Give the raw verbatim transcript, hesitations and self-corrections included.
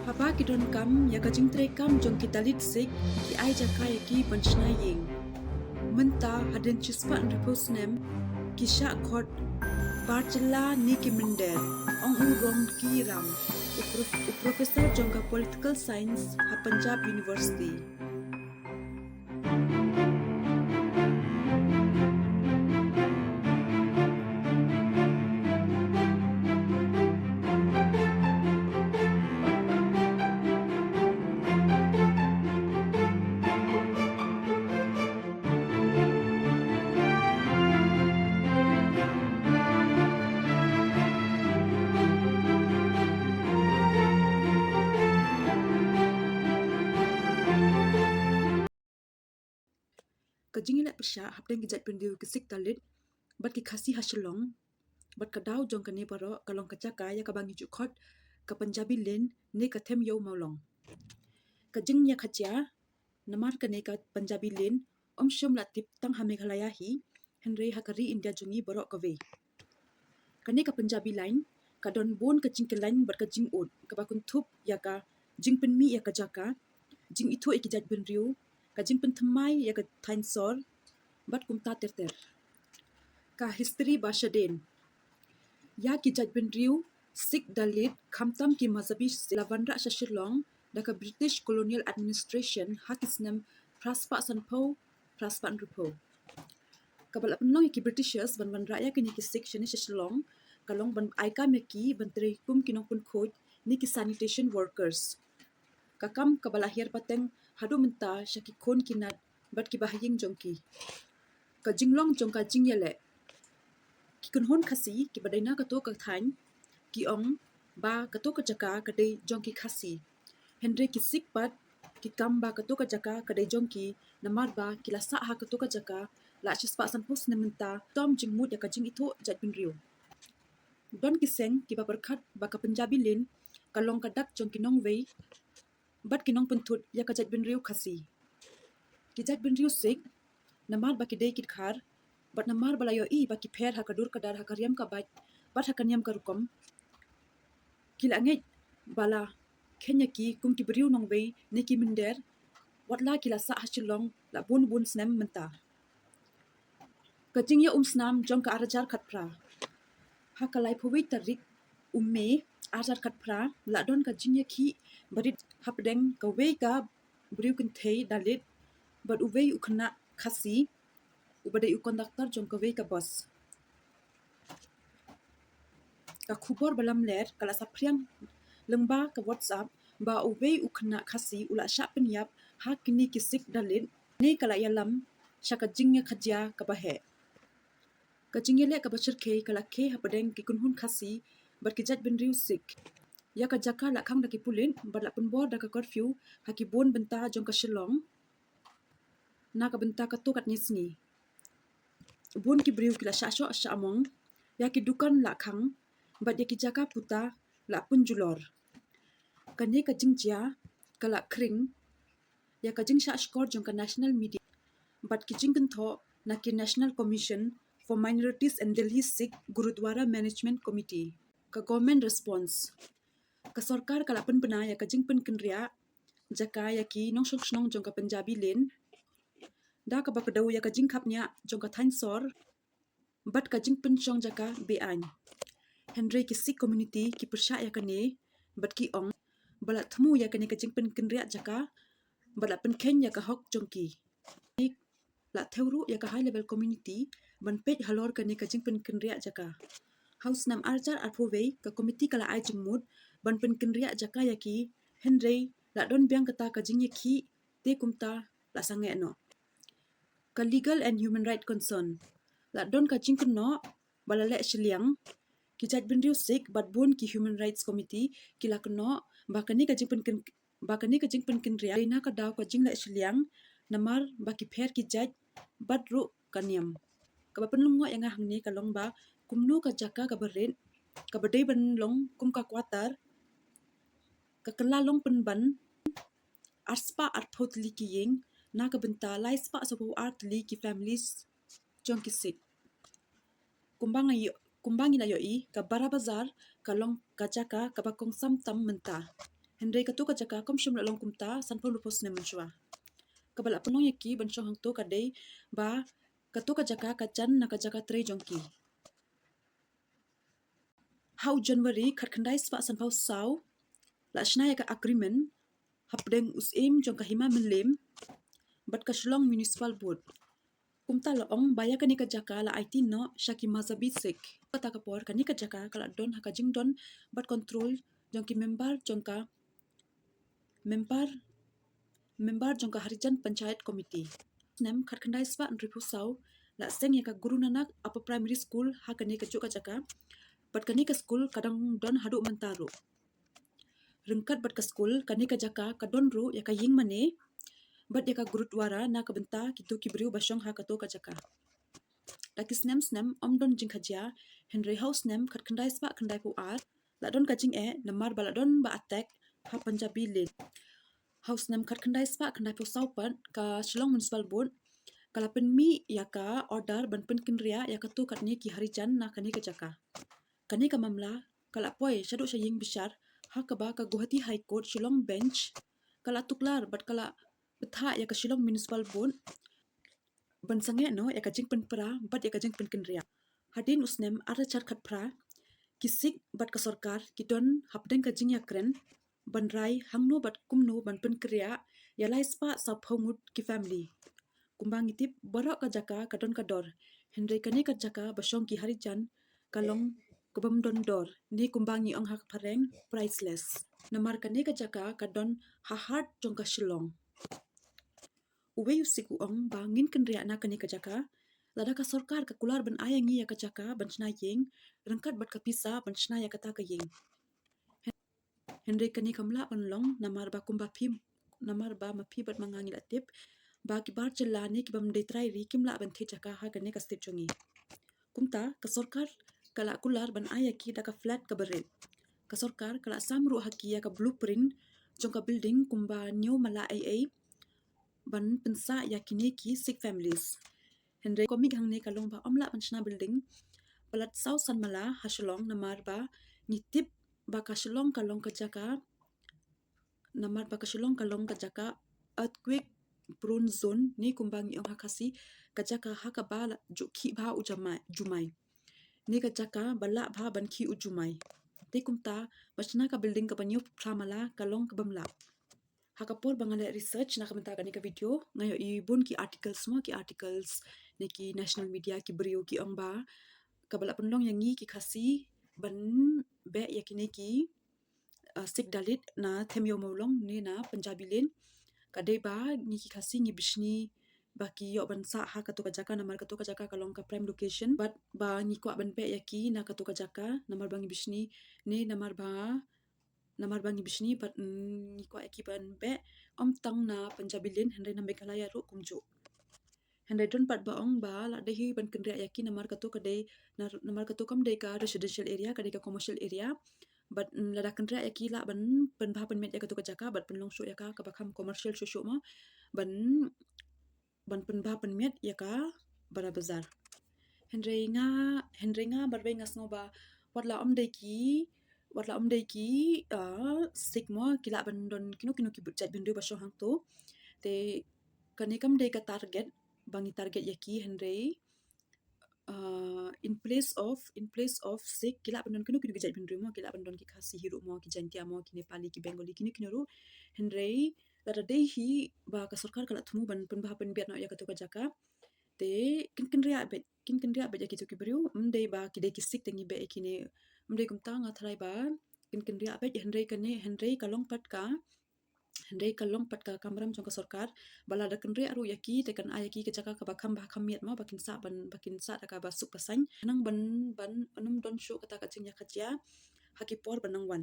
Haba ki donkam ïa ka jingtrei kam jong ki Dalit Sikh, ki ai jaka ïa ki ban shna ïing. Mynta hadien shispah hynriewphew snem, ki shah khot bar jylla ne ki mynder, ong u Ronki Ram, u, prof, u professor jong ka Political Science ha Punjab University. Ka jingïaleh pyrshah hapdeng ki jaitbynriew ki Sikh Dalit bad ki Khasi ha Shillong, bad ka daw jong kane baroh ka long ka jaka ïa kaba ngi ju khot ka Punjabi Lane ne ka Them Ïew Mawlong. Ka jingïakajia namar kane ka Punjabi Lane ym shym la tip tang ha Meghalaya hi, hynrei ha ka ri India jong ngi baroh kawei. Kane ka Punjabi Lane ka don bun ka jingkyllain bad ka jingud kaba kynthup ïa ka jingpynmih ïa ka jaka, jingithuh ïa ki jaitbynriew, ka jingpynthymmai ïa ka thaiñ sor, bad kumta ter ter. Ka history ba shadien. Ïa ki jaitbynriew Sikh Dalit khamtam ki Mazhabi Sikh la wanrah sha Shillong da ka British Colonial Administration ha ki snem phra spah sanphew, phra spah hynriewphew. Kaba la pynlong ïa ki Britishers ban wanrah ïa kine ki Sikh shane sha Shillong ka long ban ai kam ïa ki ban trei kum ki nongpynkhuid ne ki sanitation workers. Ka kam kaba la hiar pateng haduh mynta sha ki khun ki nat bad ki bahaïing jong ki. Ka jinglong jong ka jingïaleh. Ki kynhun Khasi kiba dei na kato ka thaiñ ki ong ba kato ka jaka ka dei jong ki Khasi. Hynrei ki Sikh pat ki kam ba kato ka jaka ka dei jong ki, namar ba ki la sah ha kato ka jaka la shispah sanphew snem mynta, tom jingmut ïa ka jingithuh jaitbynriew. Don ki seng kiba pyrkhat ba ka Punjabi Lane ka long ka dak jong ki nongwei bad ki nongpynthut ïa ka jaitbynriew Khasi. Ki jaitbynriew Sikh, namar ba ki dei ki dkhar bad namar ba la ïohi ba ki pher ha ka dur ka dar, ha ka riam ka bait bad ha ka niam ka rukom, ki la ngeit ba la kheiñ ïa ki kum ki briew nongwei ne ki mynder, watla ki la sah ha Shillong la bun bun snem mynta. Ka jingïaumsnam jong ka ar hajar khatphra. Ha ka laiphew wei tarik u May ar hajar khatphra la don ka jingïakhih barit hapdeng kawei ka briew kynthei Dalit bad uwei u khynnah Khasi uba dei u conductor jong kawei ka bus. Ka khubor ba lamler ka la saphriang lyngba ka WhatsApp ba uwei u khynnah Khasi u la shah pynïap ha kine ki Sikh Dalit, ne ka la ïalam sha ka jingïakajia kaba heh. Ka jingïaleh kaba shyrkhei ka la khie hapdeng ki kynhun Khasi bad ki jaitbynriew Sikh. Ïa ka jaka la khang da ki pulit bad la pynbor da ka curfew ha ki bun bynta jong ka Shillong na ka bynta katto katne sngi. Bun ki briew ki la shah shoh shah mong, ïa ki dukan la khang bad ïa ki jaka puta la pynjulor. Kane ka jingjia ka la khring ïa ka jingshah shkor jong ka national media bad ki jingkynthoh na ki National Commission for Minorities and Delhi Sikh Gurudwara Management Committee. Ka government response. Ka sorkar ka la pynbna ïa ka jingpynkynriah jaka ïa ki nongshong shnong jong ka Punjabi Lane da kaba kdew ïa ka jingkhapngiah jong ka thaiñ sor bad ka jingpynshong jaka be-aiñ. Hynrei ki Sikh community ki pyrshah ïa kane bad ki ong ba la thmu ïa kane ka jingpynkynriah jaka bad la pynkheiñ ïa ka hok jong ki. La thew ruh ïa ka high level community ban peit halor kane ka jingpynkynriah jaka. Ha u snem ar hajar arphew wei ka komiti ka la ai jingmut ban pynkynriah jaka ïa ki, hynrei la don biang kata ka jingïakhih, te kumta la sangeh noh. Ka legal and human right concern. La don ka jingkynnoh ba la leh shiliang. Ki jaitbynriew Sikh bad bun ki human rights committee ki la kynnoh ba kane ka jingpynkyn ba kane ka jingpynkynriah dei na ka daw ka jingleh shiliang namar ba ki pher ki jait bad ruh ka niam. Kaba pynlyngngoh ïa nga hangne ka long ba kumno ka jaka kaba rit kaba dei ban long kum ka quarter ka kylla long pynban ar spah arphew tylli ki ïing na ka bynta lai spah saphew ar tylli ki families jong ki Sikh. Kumba nga ïoh, kumba ngi la ïohi ka Bara Bazar ka long ka jaka kaba kongsan tam mynta. Hynrei kato ka jaka kam shym la long kumta sanphew laiphew snem mynshuwa. Kaba la pynlong ïa ki ban shong hangto ka dei ba kato ka jaka ka jan na ka jaka trei jong ki. Ha u January khatkhyndai spah sanphew saw la shna ïa ka agreement hapdeng u Syiem jong ka Hima Mylliem bad ka Shillong Municipal Board. Kumta la ong ba ïa kane ka jaka la aiti noh sha ki Mazhabi Sikh. Kata ka por kane ka jaka ka la don ha ka jingdon bad control jong ki member jong ka member member jong ka Harijan Panchayat Committee. Snem khatkhyndai spah hynriewphew saw la seng ïa ka Guru Nanak Upper Primary School ha kane ka juh ka jaka. Bad kane ka school ka dang don haduh mynta ruh. Ryngkat bad ka school, kane ka jaka ka don ruh ïa ka ïing mane bad ïa ka gurudwara na ka bynta kito ki briew ba shong ha kato ka jaka. La ki snem snem ym don jingkhajia, hynrei ha u snem khatkhyndai spah khyndaiphew ar la don ka jingeh namar ba la don ba attack ha Punjabi Lane. Ha u snem khatkhyndai spah khyndaiphew saw pat ka Shillong Municipal Board ka la pynmih ïa ka order ban pynkynriah ïa kato katne ki Harijan na kane ka jaka. Kane ka mamla ka la poi shaduh sha ïing bishar ha kaba ka Guwahati High Court Shillong Bench ka la tuklar bad ka la bthah ïa ka Shillong Municipal Board ban sangeh noh ïa ka jingpynpra bad ïa ka jingpynkynriah. Hadien u snem arhajar khatphra ki Sikh bad ka sorkar ki don hapdeng ka jingïakren ban rai hangno bad kumno ban pynkynriah ïa lai spah sawphew ngut ki family. Kumba ngi tip baroh ka jaka ka don ka dor, hynrei kane ka jaka ba shong ki Harijan ka long ka bym don dor, ne kumba ngi ong ha ka phareng priceless. Namar kane ka jaka ka don ha heart jong ka Shillong. Uwei u Sikh u ong ba ngin kynriah na kane ka jaka lada ka sorkar ka kular ban ai ïa ngi ïa ka jaka ban shna ïing ryngkat bad ka pisa ban shna ïa kata ka ïing. Hynrei kane kam lah ban long namar ba kumba phi namar ba ma phi bad ma nga ngi la tip ba ki bar jylla ne ki bym dei trai ri kim lah ban thied jaka ha kane ka state jong ngi. Kumta ka sorkar ka la kular ban ai ïa ki da ka flat kaba rit. Ka sorkar ka la sam ruh ha ki ïa ka blueprint jong ka building kumba hynñiew mala ei ei ban pynsah ïa kine ki Sikh families. Hynrei ka mih hangne ka long ba ym lah ban shna building palat saw san mala ha Shillong namar ba ngi tip ba ka Shillong ka long ka jaka namar ba ka Shillong ka long ka jaka earthquake prone zone ne kumba ngi ong ha Khasi ka jaka ha kaba la ju khih bha u jumai, jumai. Ne ka jaka ba lah bha ban khih u jumai. Te kumta ba shna ka building kaba hynñiew phra mala ka long ka bym lah. Ha ka por ba nga leh research na ka bynta kane ka video nga ïohi bun ki articles mo, ki articles ne ki national media ki briew ki ong ba kaba la pynlong ïa ngi ki Khasi ban beh ïa kine ki uh, Sikh Dalit na Them Ïew Mawlong ne na Punjabi Lane. Ka dei ba ngi ki Khasi ngi bishni ba ki ïoh ban sah ha kato ka jaka namar kato ka jaka ka long ka prime location. Bad ba ngi kwah ban beh ïa ki na kato ka jaka namar ba ngi bishni ne namar ba namar ba ngi bishni bad mm, ngi kwah ïa ki ban beh ym tang na Punjabi Lane hynrei na Meghalaya ruh kumjuh. Hynrei don pat ba ong ba la dei hi ban kynriah ïa ki namar kato ka dei namar kato kam dei ka residential area, ka dei ka commercial area. Bad mm, lada kynriah ïa ki lah ban pynbha pynmiat ïa kato ka jaka bad pynlong shuh ïa ka kaba kham commercial shuh shuh mo ban ban pynbha pynmiat ïa ka Bara Bazar. Hynrei nga hynrei nga marwei nga sngew ba wat la ym dei ki wat la ym dei ki uh, Sikh mo ki lah ban don kino kino ki jait bynriew ba shong hangto. Te kane kam dei ka target ba ngi target ïa ki hynrei uh, in place of in place of Sikh ki lah ban don kino kino ki jait bynriew mo, ki lah ban don ki Khasi hi ruh mo, ki Jaintia mo, ki Nepali, ki Bengali, kino kino ruh. Hynrei lada dei hi ba ka sorkar ka la thmu ban pynbha pynmiat noh ïa kato ka jaka te kin kynriah beit kin kynriah beit ïa kito ki briew. Ym dei ba ki dei ki Sikh te ngi beh ïa kine. Ym dei kumta, nga tharai ba kin kynriah beit hynrei kane hynrei ka long pat ka hynrei ka long pat ka kamram jong ka sorkar ba lada kynriah ruh ïa ki te kan ai ïa ki ka jaka kaba kham bha kham miat mo ba kin sah ban ba kin sah da kaba suk ba saiñ. Nang ban ban ym don shuh kata ka jingïakajia ha ki por ba nang wan.